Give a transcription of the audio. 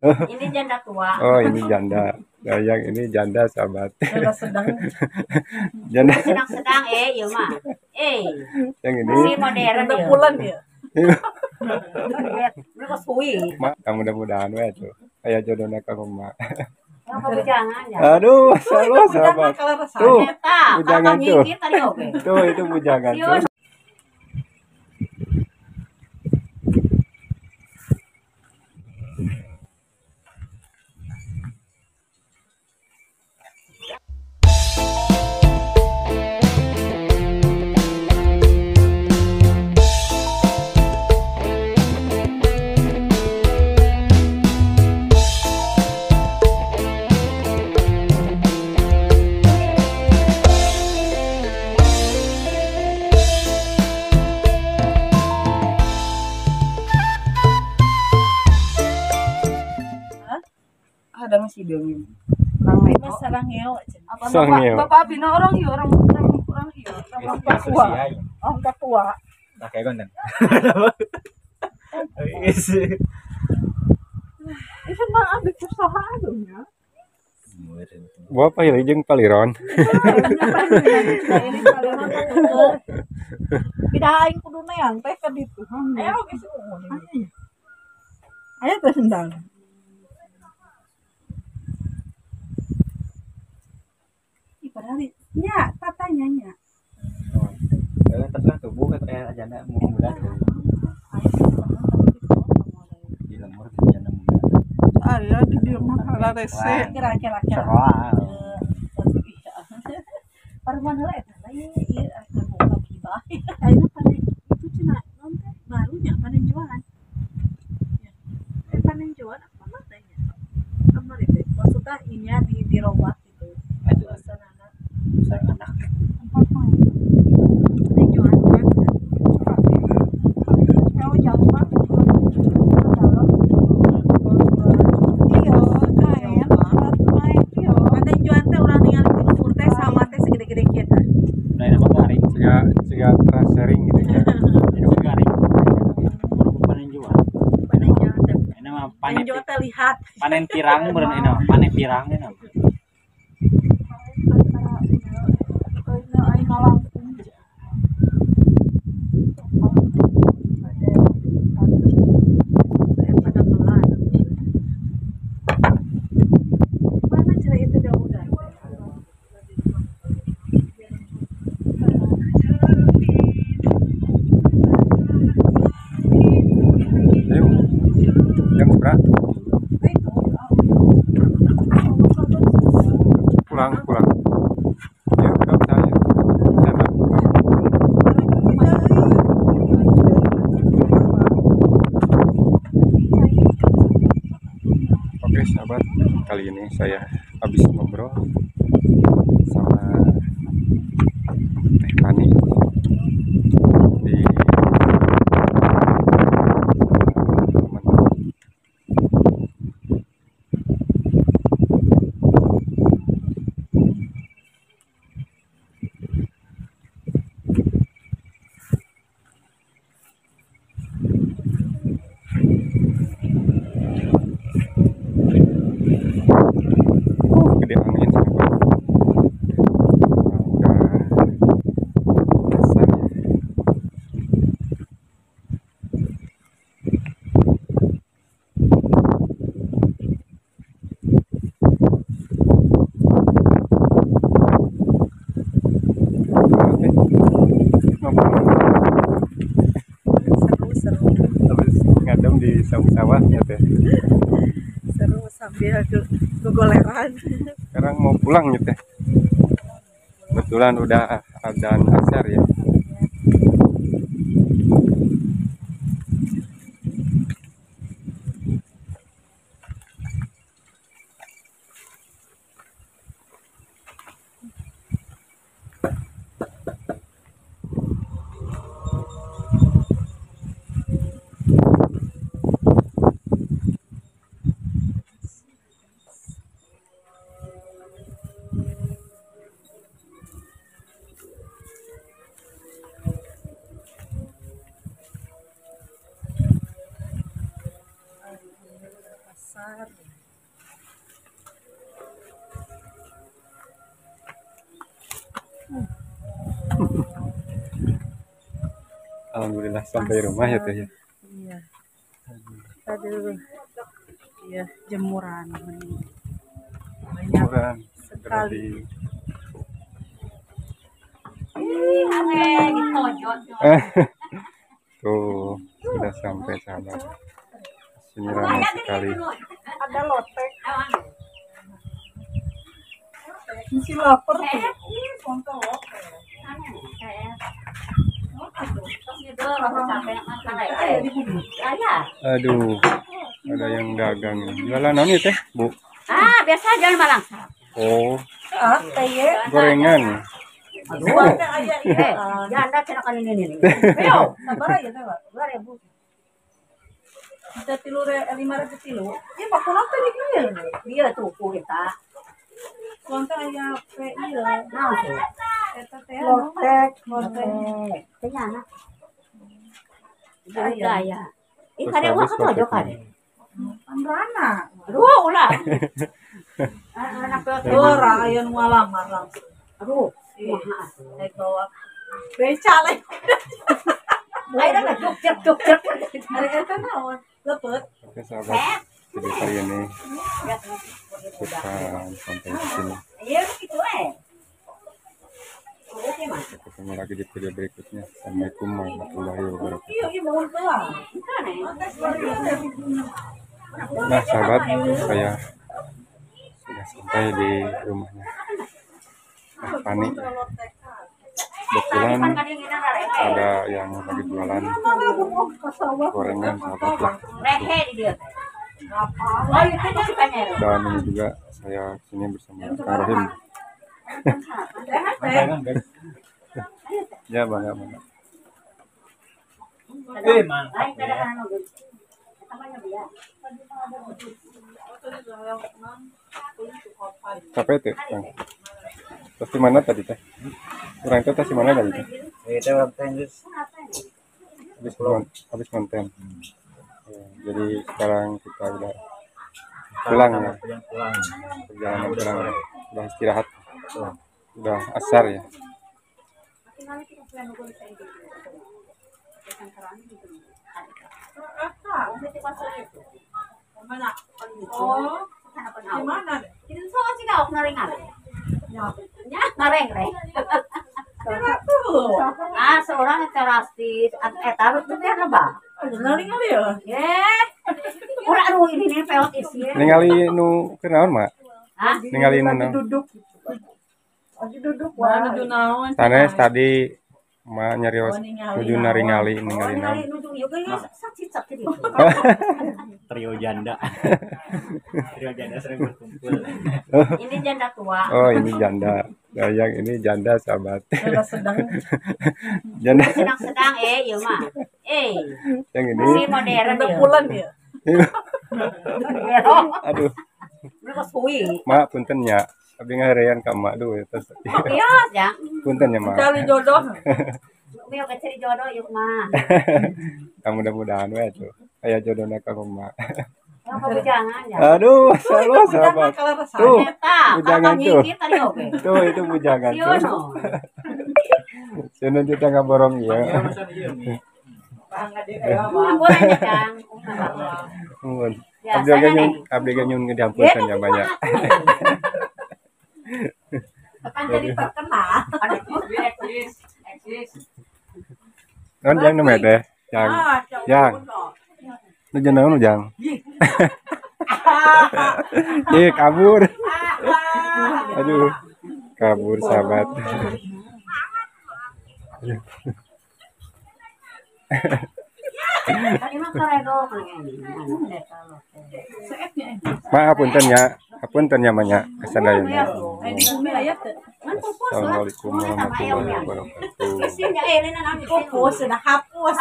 Ini janda tua. Oh, ini janda. Nah, yang ini janda sahabat. Janda sedang. Janda sedang-sedang iya mah. Yang ini masih modern ya. Bulan ya. Mereka suwi. Mak, mudah-mudahan we tuh. Aya jodohna ka mah. Bujangan ya. Aduh, salah sahabat. Tuh, bujangan tuh. Tuh, itu bujangan tuh. Ada masih dewi. Sarangeo. Bapak Bina orang iya, orang iya, orang Papua. Orang Papua. Tak kayak konten. Itu mah abis usaha aduhnya. Bapak ya jeung paliron. Pindah aing kudu neang teh ka ditu. Aya oge sih. Aya teh sendal. Padahal nya tatanya nya. Terus tubuh kayak janda muda tuh. Di lemur janda muda. Aya di dieu mah rese. Kira-kira. Parman heula eta ieu ieu akan buka gibah. Ayeuna panen itu cenah non teh barunya panen jualan. Panen jualan apa mah teh nya? Kamari teh maksudna inya di dirobah gitu. Sarang anak. Sharing gitu ya. Lihat. Panen pirang beureun ini, panen pirang ini. Pulang. Ya, udah saya. Oke, sahabat, kali ini saya habis ngobrol sama Teh Pani di gede angin sahabat. Udah besar ya. Seru-seru. Habis ngadem di sawah-sawahnya teh. Seru sambil gogoleran. Sekarang mau pulang gitu. Kebetulan udah adzan asar ya. Pasar. Alhamdulillah sampai rumah ya teh ya. Iya. Aduh. Iya, jemuran. Banyak jemuran sekali. Tuh, sudah sampai sahabat. Sini ramai sekali. Ada lotek. Si lapar tuh. Aduh, ada yang dagang. Jualan naon ieu teh, Bu? Ah, biasa jualan malang. Oh. Gorengan. Aduh, janda cenah kan ini nih. Ayo, sabar aja teh, 2000. Kita tilu 500 tilu. Ieu mah kunaon teh dieu? Bieu tuh kita. Kunaon teh aya pe ieu. Naon tuh? Eta teh lotek, lotek. Teh nyana. Aya. Ih, kade ulah ka tojo kade. Amrana. Aduh, ulah. Anak ora aya nu ngalamar langsung. Aduh. Naik bawa beca lagi. Ayo dah cuk cuk cuk. Hari eta naon? Lepet. Oke sahabat, jadi kali ini kita sampai di sini. Iya gitu eh. Kita ketemu lagi di video berikutnya. Assalamualaikum warahmatullahi wabarakatuh. Nah sahabat, saya sudah sampai di rumahnya Pani. Kebetulan ada yang lagi jualan gorengan sahabat lah. Dan ini juga saya sini bersama Kang Rohim. Ya bangga bangga. Capek tuh, Kang. Terus di mana tadi teh? Orang itu tas di mana tadi teh? Itu orang teh terus habis konten. Ya, jadi sekarang kita udah pulang ya. Perjalanan pulang. Udah istirahat. Udah asar ya. Mana? Oh, di mana? Ah, seorang terastis, taruh tuh dia lebah. Ningali ya. Ora aduh ini nih peot isi. Ningali nu kunaon, Mak? Hah? Ningali nu naon? Duduk. Lagi duduk wah nuju naon. Sanes tadi Ma nyarios nuju naringali ningali naon. Trio janda. Trio janda sering berkumpul. Ini janda tua. Oh, ini janda. Nah, yang ini janda sahabat. Janda sedang. Janda sedang-sedang iya mah. Yang ini masih modern ya. Bulan ya. Aduh. Mak punten nya. Abi ngaherean ka emak duh eta. Oh, iya, ya. Punten ya, Mak. Cari jodoh. Mio cari jodoh yuk, Mak. Ya, mudah-mudahan we atuh. Aya jodohna ka emak. Bujangan ya. Aduh, salah sahabat. Tuh, bujangan tuh. Tuh, itu bujangan tuh. Sieun kita ngaborong ieu. Mun. Abdi ge nyun ngediampunten ya banyak. Kapan jadi terkenal? Non jang namanya teh, jang, jang, nu jang naon jang? Ih kabur, aduh, kabur sahabat. Maaf punten ya. Apunten nya banyak kesadayana. Assalamualaikum warahmatullahi wabarakatuh. Hapus, sudah hapus.